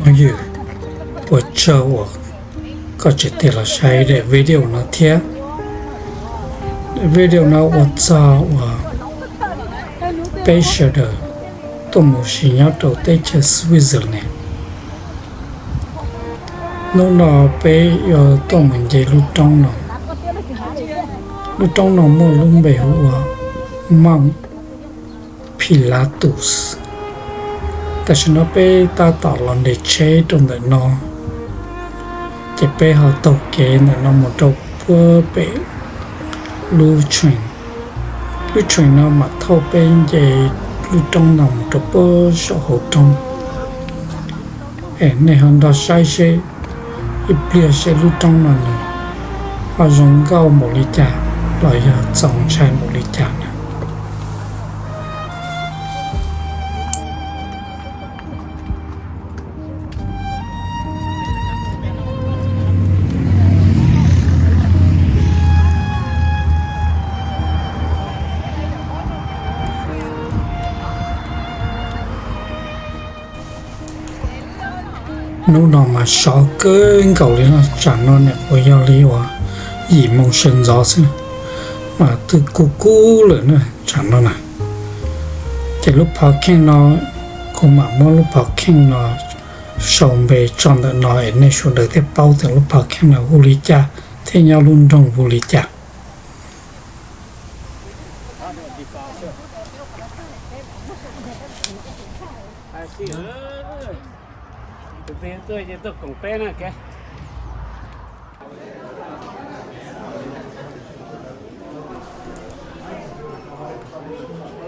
Phooj ywg, ua tsaug uas koj tseem tig los saib daim video no thiab. Daim video no ua txog uas peb sawv daws tuaj mus sim nyob rau teb chaws Switzerland. Hnub no peb yuav tuaj mus nce lub roob no. Lub roob no muaj lub npe hu ua Mount Pilatus. Tam sim no peb tab tom los nres tsheb rau ntawm no, ces peb ho taug kev ntawm no mus rau puag pem lub train. Lub train no mam thauj peb nce lub roob no mus rau puag saum hauv roob. Es nej ho nrog saib seb ib pliag seb lub roob no nws ho zoo nkauj npaum li cas los yog txaus ntshai npaum li cas na. Hnub no mas sov kawg nkaus li no, tsam no niam puas yog li uas yim moo sawv ntxov xwb, mas twb kub kub lawm na tsam no na. Ces lub parking no, kuv mam muab lub parking no sau npe tso ntawm no es nej sawv daws thiaj paub tias lub parking no hu li cas thiab nyob lub nroog hu li cas.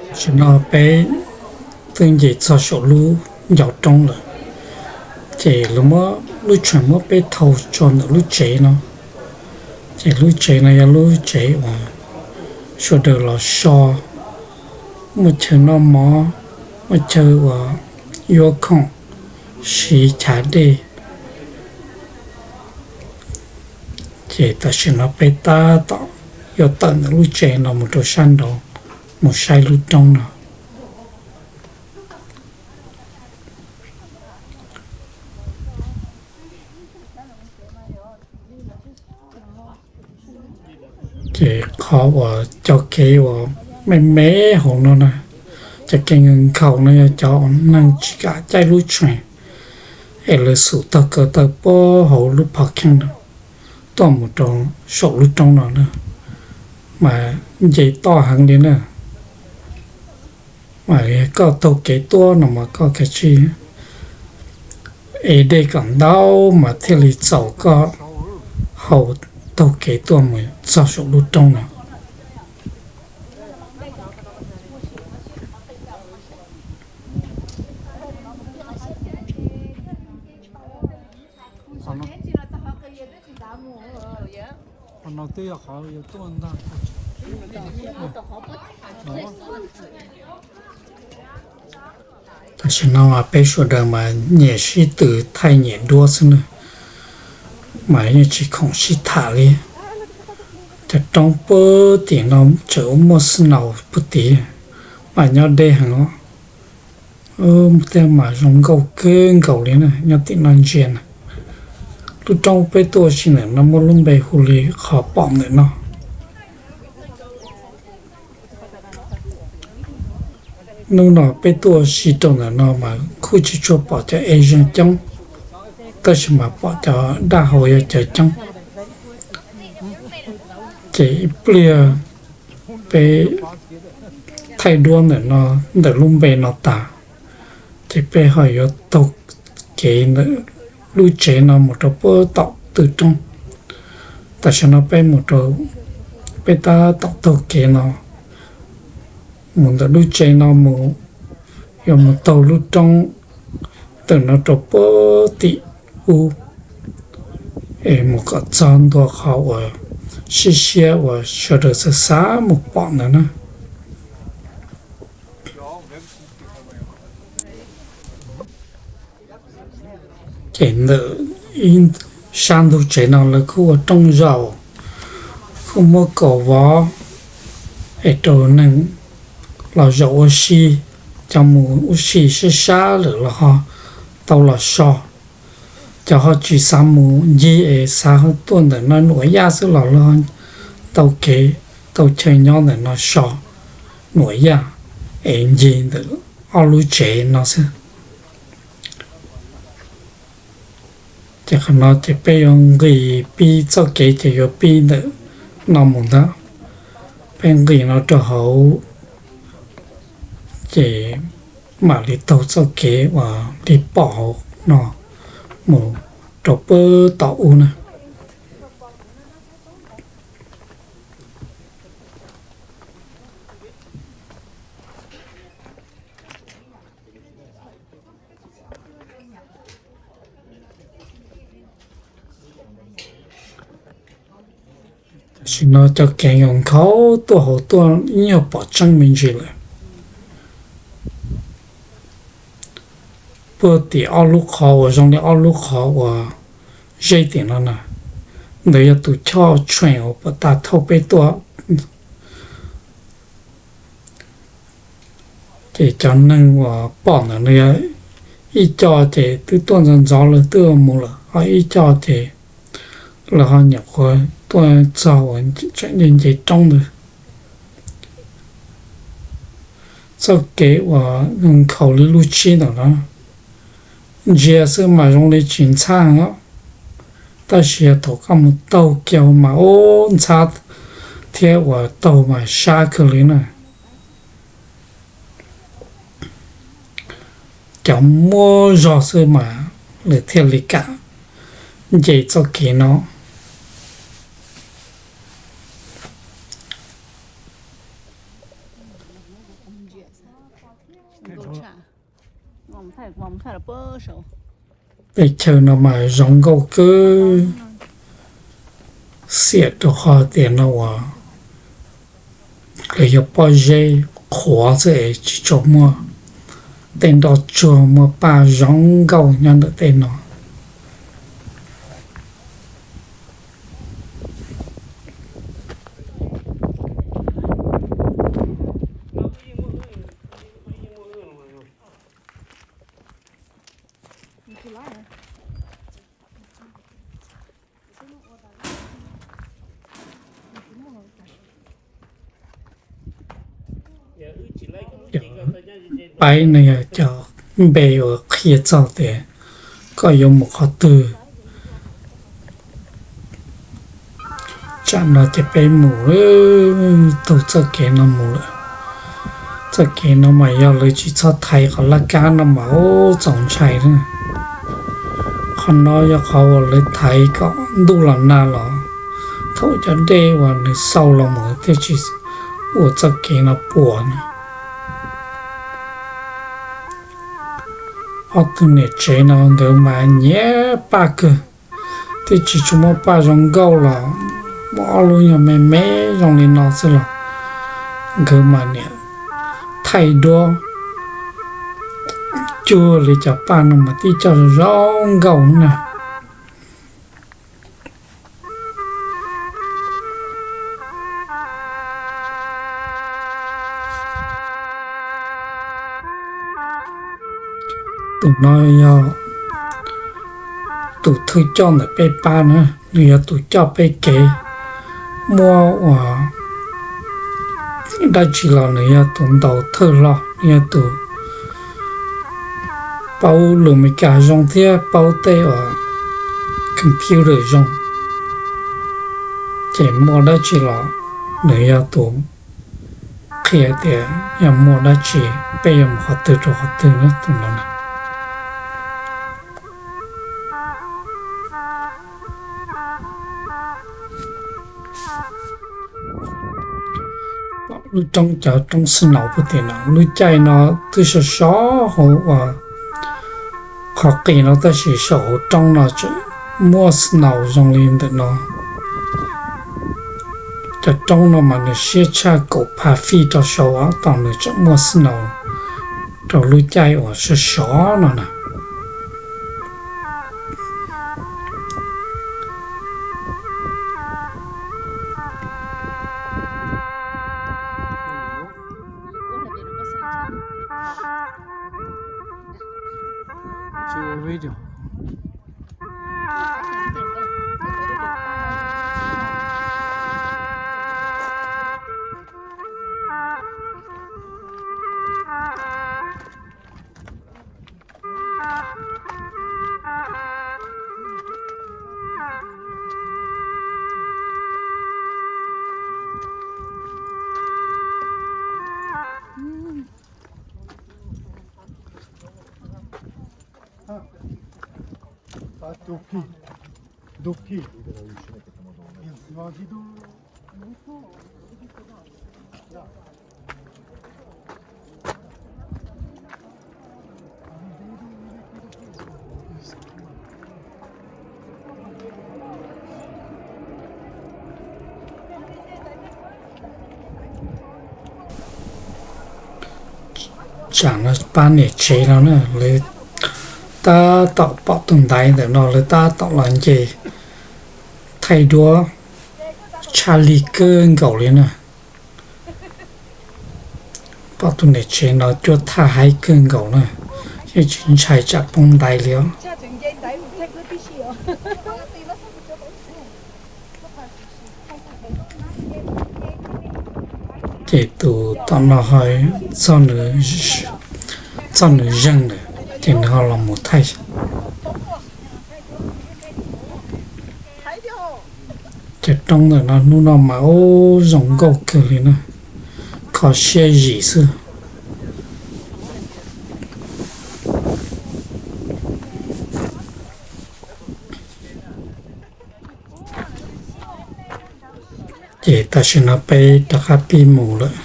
Tam sim no peb twb nce txog saum lub ncov roob lawm, ces lawv muab lub tsheb muab peb thauj tso ntawm lub tsev no. Ces lub tsev no yog lub tsev uas sawv daws los so, muaj chaw noj mov, muaj chaw uas yuav khoom, siv chav dej. Ces tam sim no peb tab tom yuav tawm ntawm lub tsev no mus rau sab nraud, mus saib lub roob no. Ces qhov uas cov kev uas me me hauv no na, cov kev nkhaus nkhaus no yog cov neeg tsis kam caij lub tsheb, es lawv xub taug kev taw puag hauv lub parking no tuaj mus rau saum lub roob no na, mas nce toj heev li na. Mas koj taug kev tuaj no mas koj kav tsij ev dej kom ntau mas thiaj li txaus koj hau taug kev tuaj mus txog saum lub roob no. Tam sim no mas peb sawv daws mas nyias sib tw thaij nyias duab xwb na, mas yeej tsis khoom sib tham li. Cov roob puag tim no tseem muaj snow puag tim, mas nyob deb heev os. Thiab mas zoo nkauj kawg nkaus li na, nyob tim no ntsia na. Lub roob peb tuaj ua si ntawm no muaj lub npe hu li qhov pom ntawm no. Hnub no peb tuaj ua si rau ntawm no mas kuj tsis tshua pom cov Asian coob, tab sis mas pom cov dab hau yog cov coob. Ces ib pliag peb thaij duab ntawm no, ntawm lub npe no tas, ces peb ho yuav taug kev ntawm lub tsev no mus rau puag tom tw roob. Tam sim no peb mus rau, peb tab tom taug kev no mus ntawm lub tsev no mus, yuav mus taug lub roob ntawm no rau puag tim ub, es mus kom txog ntua qhov uas siab siab uas sawv daws xav xav mus pom ntawd na. Ces ntawm ib sab ntug tsev no lawv kuj ua rooj zaum, kuj muab kaus vov es rau neeg los zaum ua si, cov mus ua si sab sab lawm los ho tau los so. Cov ho tsis xav mus ncig es xav tuaj ntawm no nuam yaj xwb los lawv tau kev tau chaw nyob ntawm no so nuam yaj es ncig ntawm ob lub tsev no xwb. Ces qhov no ces peb yuav nqis pib txoj kev ces yuav pib ntawm no mus ntag. Peb nqis no rau hauv ces mam li taug txoj kev uas li pom hauv no mus rau pem tom ub na. Tam sim no cov kev nkhaus nkhaus tuaj hauv tuaj ib nyuag pom tseeb me ntsis lawm. Puag tim ob lub qhov uas zoo li ob lub qhov uas zeb tim no na, ntawd yog tus choj tshee uas puag ta thauj peb tuaj. Ces cov neeg uas pom ntawm no yog ib co ces twb tuaj ntxov ntxov lawm twb mus lawm, ho ib co ces lawv ho nyuam qhuav tuaj txog uas tseem nce nce roob ntawd. Txoj kev uas nkhaus li lub tshib ntawm no ntsia xwb mas zoo li tsis ntxhab os, tab sis yog thaum koj mus taug kiag mas ub ntxhab thiab uas taug mas sab kawg li na. Cov muaj zog xwb mas lawv thiaj li kam nce txoj kev no. Peb chaw no mas zoo nkauj kawg, xiam rau qhov tias no uas lawv yog pob zeb qhuav xwb es tsis tshua muaj tej nroj tsuag muaj paj zoo nkauj nyob ntawm tej no. Paib no yog cov npe uas qhia txog tias koj yuav mus qhov twg. Tsam no ces peb mus taug txoj kev no mus lawm. Txoj kev no mas yog lawv tsis txhob thaiv qhov laj kab no mas ub txaus ntshai na. Qhov no yog qhov uas lawv thaiv kom ntuj los nag los thaum cov dej uas nws xau los mus thiaj tsis ua txoj kev no puas na. Ob tug niam tsev no nkawd mas nyiam paj kawg, twb tsis tshua muaj paj zoo nkauj los muaj ob lub nyuag me me zoo li no xwb los nkawd mas niam thaij duab cuag li cov paj no mas tib co zoo nkauj na. Tus no yog tus thwj coj ntawm peb pab na, nws yog tus coj peb kev. Muaj uas dab tsi los nws yog tus ntaus thawj hlo, nws yog tus paub lus Meskas zoo thiab paub tej uas computer zoo. Ces muaj dab tsi los nws yog tus qhia tias yog muaj dab tsi, peb yuav mus qhov twg rau qhov twg na, tus no na. Lub roob, cov roob snow puag tim no, lub caij no twb sov sov hauv uas qhov qis no tab sis saum hauv roob no tseem muaj snow zoo li ntawm no. Cov roob no mas nws siab tshaj kaum phav feet rau saud tom nws tseem muaj snow rau lub caij uas sov sov no na. Tsam no pab niam tsev no na, lawv tab tom pom tus ntaiv ntawm no, lawv tab tom los nce thaij duab tshaj lij kawg nkaus li na. Pom tus niam tsev no cuab thaj haib kawg nkaus na, yeej tsis ntshai tsam poob ntaiv li os. Ces tus tom no ho txog nws zeeg lawm, ces nws ho los mus thaij. Cov roob ntawm no hnub no mas ub zoo nkauj kawg li na, kho siab zim xwb. Ces tam sim no peb rov qab pib mus lawm,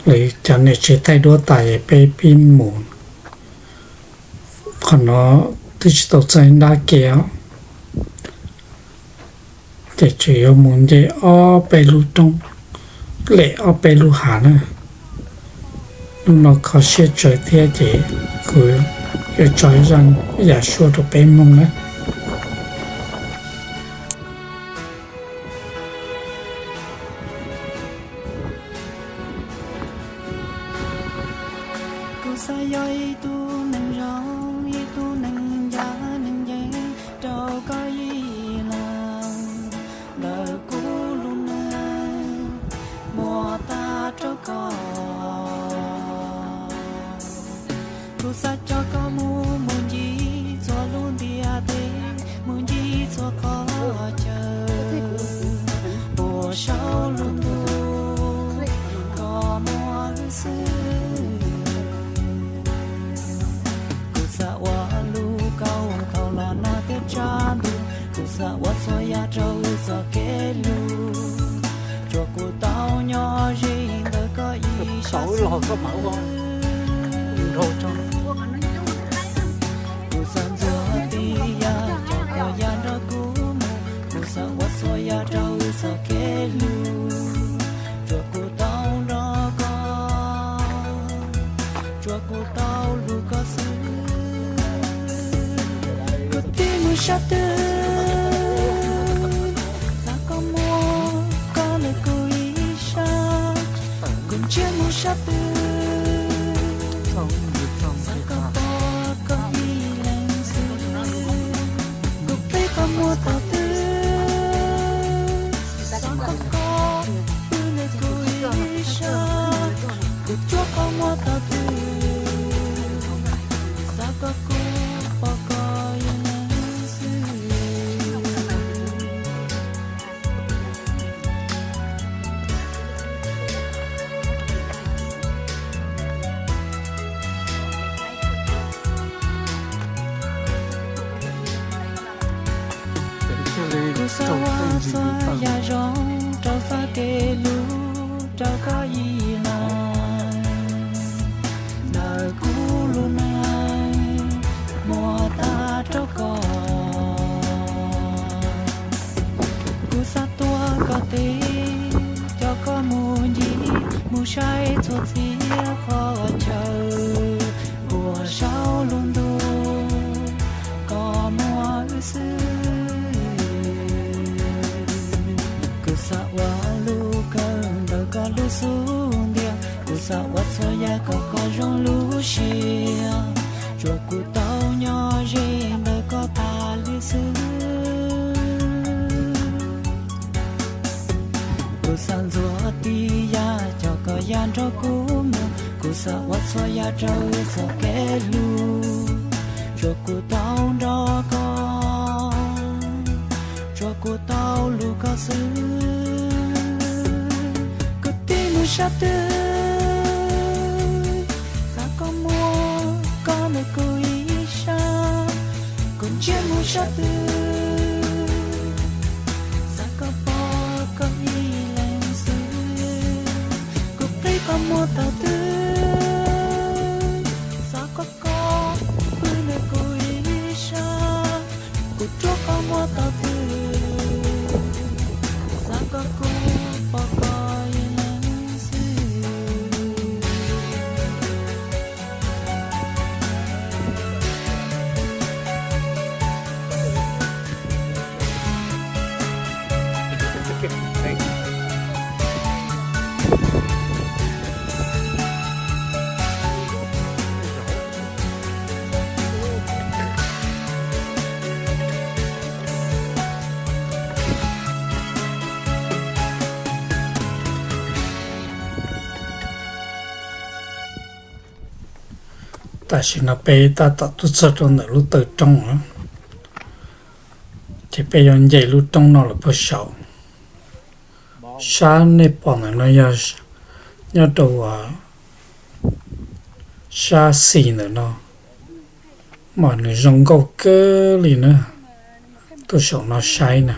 lawv cov niam tsev thaij duab tas es peb pib mus. Qhov no twb tsis tau txog nrab ke os, ces tseem yuav mus nce ob peb lub roob, lem ob peb lub hav na. Hnub no kho siab tsawv thiab ces kuv yuav tso zaj yam suab rau peb mloog na. Kuv xav yog ib tug neeg zoo, ib tug neeg ncaj neeg ncees rau koj ib leeg, ntawm kuv lub neej muab tag rau koj. Kuv xav coj koj mus, mus ncig txhua lub ntiaj teb, mus ncig txhua qhov chaw, puag saum lub ntuj koj muaj wb xwb. Kuv xav ua lub kaum thaum los nag thiab tshav ntuj, kuv xav ua txhua yam rau wb txoj kev hlub, tsuas kuv tau nyob ze ntawm koj ib sab xwb. Kuv xav ntxuav tib yam, coj koj yam nrog kuv mus, kuv xav ua txhua yam rau wb txoj kev hlub, tsuas kuv tau nrog koj, tsuas kuv tau hlub koj xwb. Kuv twb mus sab twg, xav koj muaj koj ntawm kuv ib sab. Kuv ntsiag mus sab twg, xav koj pom koj ib leeg xwb. Kuv peb koj muaj tog twg, xav koj koj pw ntawm kuv ib sab. Kuv cuab koj muaj tog twg, xav koj kuj pom koj ib leeg xwb. Kuv xav ua txhua yam zoo rau txoj kev hlub rau koj ib leeg, ntawm kuv lub neej muab tag rau koj. Kuv xav tuav koj tes, coj koj mus ncig mus saib txhua txhia qhov chaw, puag saum lub ntuj koj muaj wb xwb. Kuv xav ua lub kawg ntawm koj lub xub ntiag, kuv xav ua txhua yam kom koj zoo lub siab, tsuas kuv tau nyob ze ntawm koj tas li xwb. Koj ua txhua yam rau wb txoj kev hlub, tsuas kuv tau nrog koj, tsuas kuv tau hlub koj xwb. Kuv tib mus sab twg, xav koj muaj koj nrog kuv ib sab. Kuv ntsiag mus sab twg, xav koj pom koj ib leeg xwb. Kuv qhib koj muag tau twg, xav koj koom pw nrog kuv ib sab. Kuv rub koj muag tau twg, xav koj koom pom koj ib leeg xwb. Tam sim no peb tab tom tuaj txog rau ntawm lub taw roob lawm, ces peb yuav nce lub roob no lawm puag saud. Sab nej pom ntawm no yog nyob rau sab xis ntawm no, mas nws zoo nkauj kawg li na. Tuaj saum no saib na,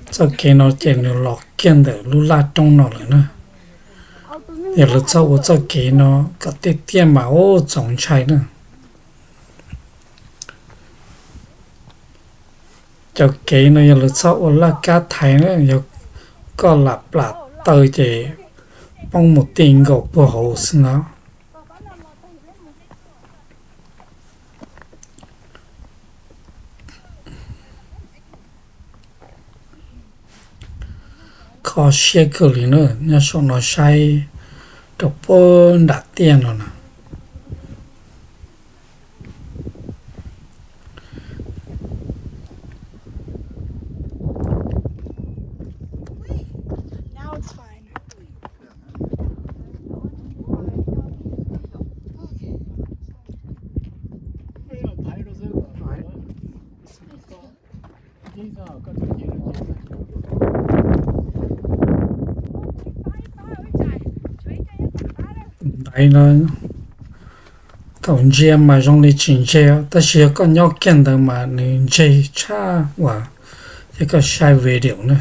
txoj kev no ces nws los kiag ntawm lub laj roob no lawm na. Yog lawv txhob ua txoj kev no kom tiaj tiaj mas ua txaus ntshai na. Cov kev no yog lawv txhob ua laj kab thaiv na, yog koj lam plam taw ces poob mus ti nkaus puag hauv xwb na. Kho siab kawg li na, nyob saum no saib rau puag nram tiaj no na. Ntaiv no thaum ntsia mas zoo li tsis ntse, tab sis yog koj nyob kiag ntawd mas nws ntse tshaj uas yog koj saib video na.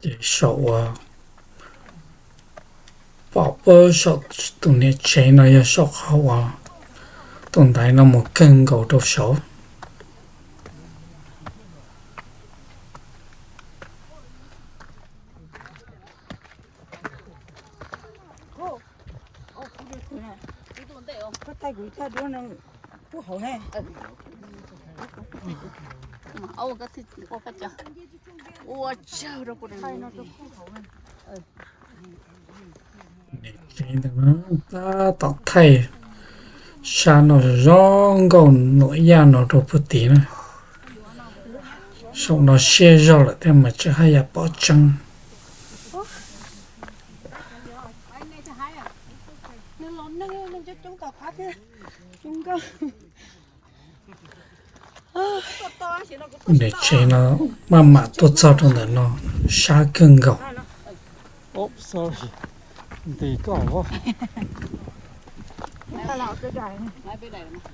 Ces saum uas pom puag saum tus niam tsev no yog saum qhov uas tus ntaiv no mus kawg nkaus rau saud. Niam tsev ntawm no tab tom thaij sab no zoo nkauj nuam yaj no rau puag tid na. Saum no siab zog lawm thiab mas tseem haj yam pom tseeb. Niam tsev no maj mam tuaj txog rau ntawm no, sab kawg nkaus.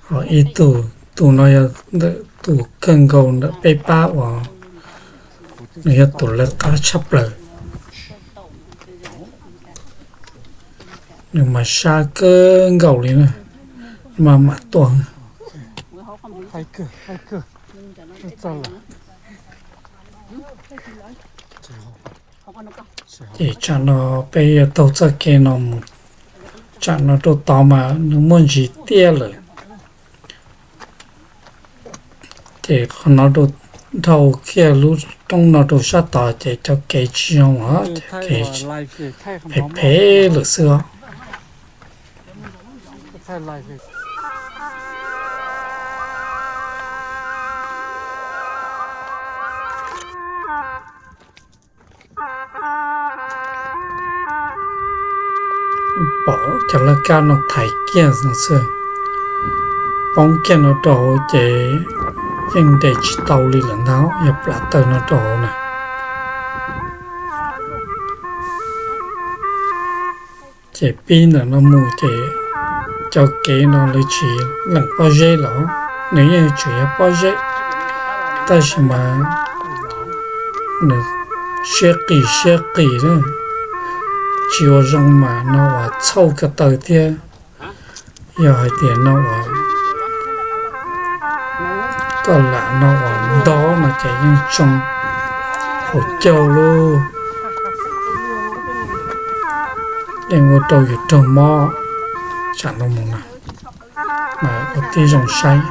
Ho ib tug, tus no yog ntawm tus kawg nkaus ntawm peb pab uas nws yog tus lawv qab tshaj plaws. Nws mas sab kawg nkaus li na, maj mam tuaj. Ces tsam no peb yuav taug txoj kev no mus, tsam no rau tod mas nws muaj ntsis tiaj lawm. Ces qhov no rau, dhau kiag lub roob no rau sab tod ces cov kev tsis zoo os, cov kev phem phem lawm xwb os. Pom cov laj kab no thaiv kiag xwb, poob kiag no rau hauv ces yeej nres tsis tau li lawm ntag, yog plam tawg no rau hauv na. Ces pib ntawm no mus ces cov kev no lawv tsis lees pob zeb los, nws yeej tseem yog pob zeb, tab sis mas nws siab qis siab qis na, tsis ua zoo mas no uas txhauj ko taw thiab. Yog hais tias no uas koj lam no uas ntog no ces yeej tsoo hauv caug lauj, yeej ua rau yus raug mob tsam no mus na, mas ua tib zoo saib.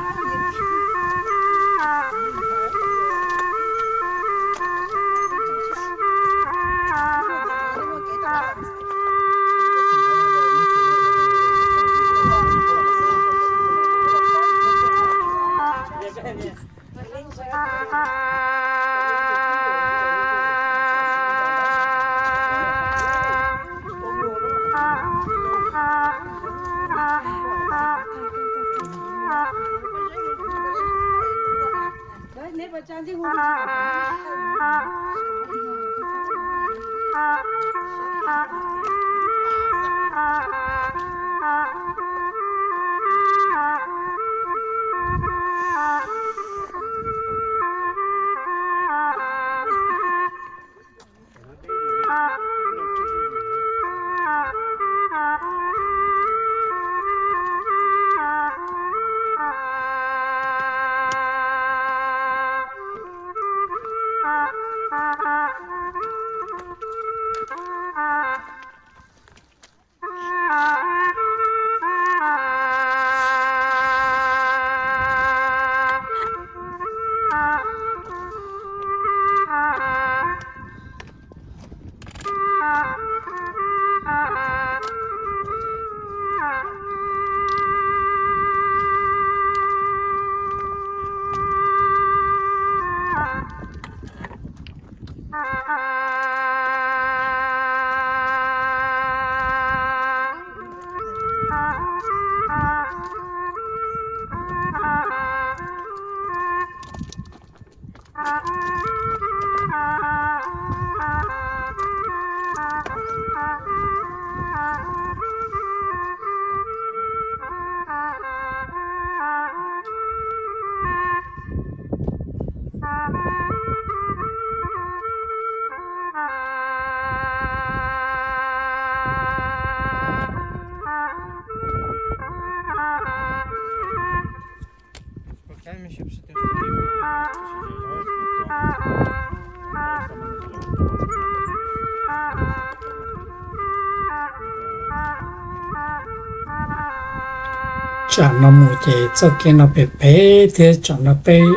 Tsam no mus ces txoj kev no phem phem thiab, tsam no peb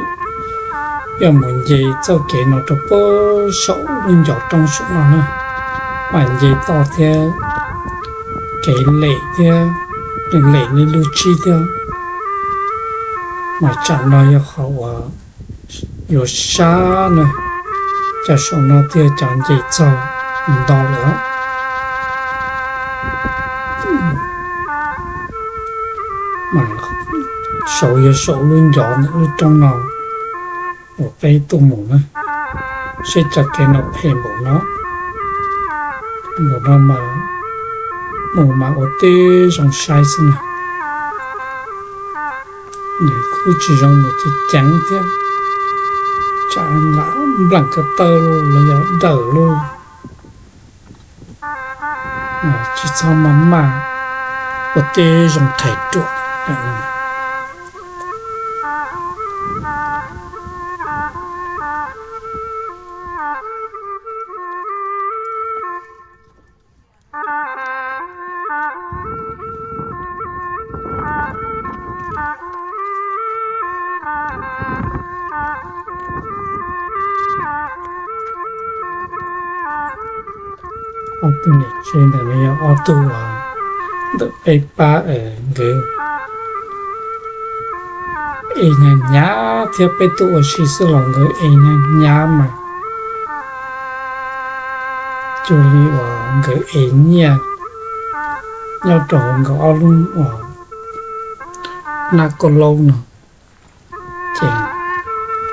yuav mus nce txoj kev no rau puag saum lub ncov roob saum no na, mas nce toj thiab, kev lem thiab, lem li lub tsib thiab. Mas tsam no yog qhov uas yuav sab na, cov saum no thiaj cov nce txog nto lawm. Mas saum yog saum lub ncov ntawm lub roob no uas peb tuaj mus na, seb txoj kev no phem npaum no. Npaum no mas mus mas ua tib zoo saib xwb na. Nws kuj tsis zoo mus ceev ceev thiab, tsam lam npleem ko taw los yog dawm lauj. Tsis txhob maj maj, ua tib zoo thaiv ruam. Ob tug niam tsev ntawm no yog ob tug uas ntawm peb pab, nkawd Es hnyav hnyav thiab, peb tuaj ua si xwb los nkawd es hnyav hnyav mas cuag li uas nkawd es nyiaj nyob rau hauv nkawd ob lub uas hnab kauj laub no, ces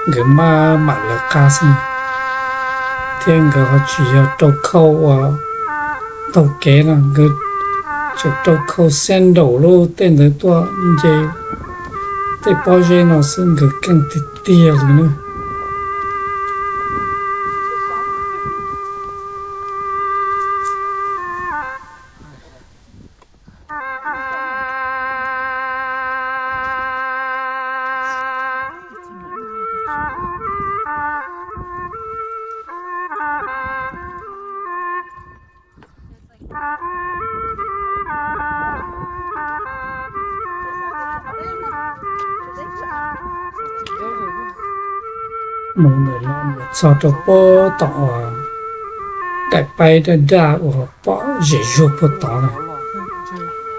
nkawd maj mam lawv qab xwb, thiab nkawd ho tsis yog rau khau uas taug kev no, nkawd tseem rau khau sandal lub tej ntawd tuaj nce tej pob zeb no xwb, nkawd keej tiag tiag li na. Mus ntawm no mus txog rau puag tom uas daim paib daj daj uas pom zem zuag puag tod na.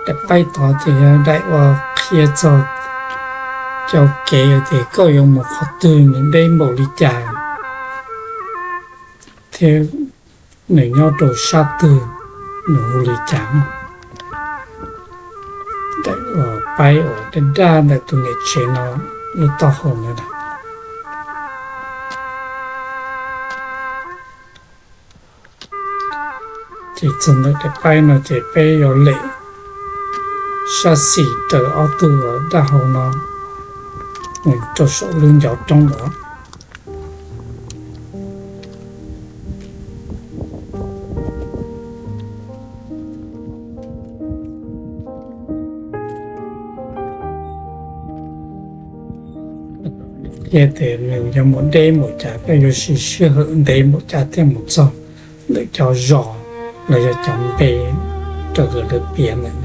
Daim paib tod ces yog daim uas qhia txog cov kev tias koj yuav mus qhov twg, nws deb npaum li cas, thiab nws nyob rau sab twg, nws hu li cas. Daim uas paib uas daj daj ntawm tus niam tsev no lub taub hau ntawd na. Ces txog ntawm daim paib no ces peb yuav lem sab xis raws ob tug daj hau no mus rau saum lub ncov roob os. Qhia tias nws yuav mus deb npaum cas, koj yuav siv sij hawm ntev npaum cas thiaj mus txog ntawm cov zos los yog cov npe raws li lawv piav ntawd.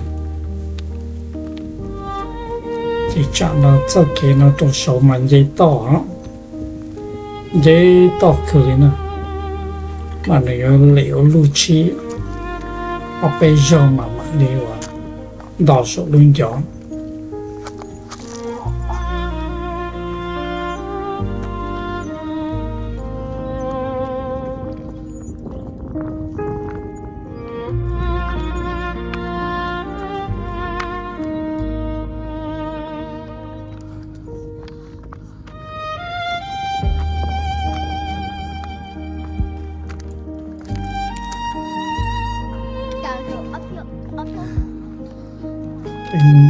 Ces tsam no txoj kev no rau saud mas nce toj, nce toj kawg li na, mas nws yuav lem ua luj tshib ob peb zaug mas mam li uas nto saum lub ncov.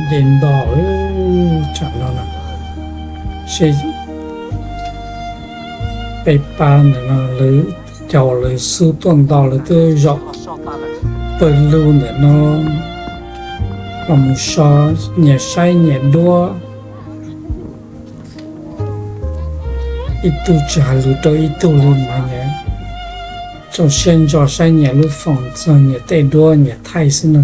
Nce nto, tsam no na, seb peb pab ntawm no lawv cov uas lawv xub tuaj nto lawv twb zaum pawg lug ntawm no los mus so, nyias saib nyias duab, ib tug tsis hais lus rau ib tug li mas nyias txaus siab ntso saib nyias lub foos txog nyias tej duab nyias thaij xwb no.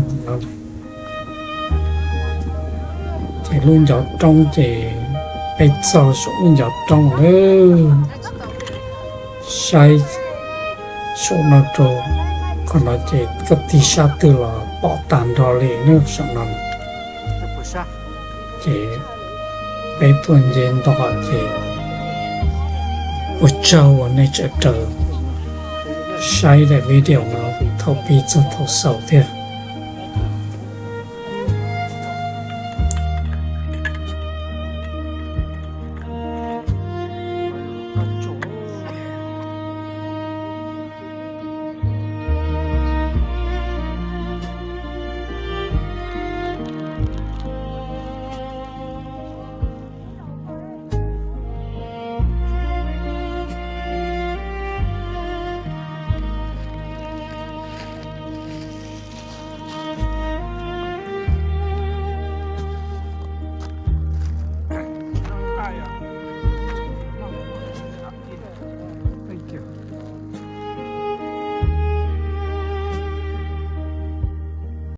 Ces lub ncov roob ces peb txog saum lub ncov roob lawm, saib saum no rau, qhov no ces koj tig sab twg los pom tag nrho li na saum no. Ces peb tuaj nce nto ces ua tsaug uas nej tseem raws saib daim video no thaum pib txog thaum xaus thiab.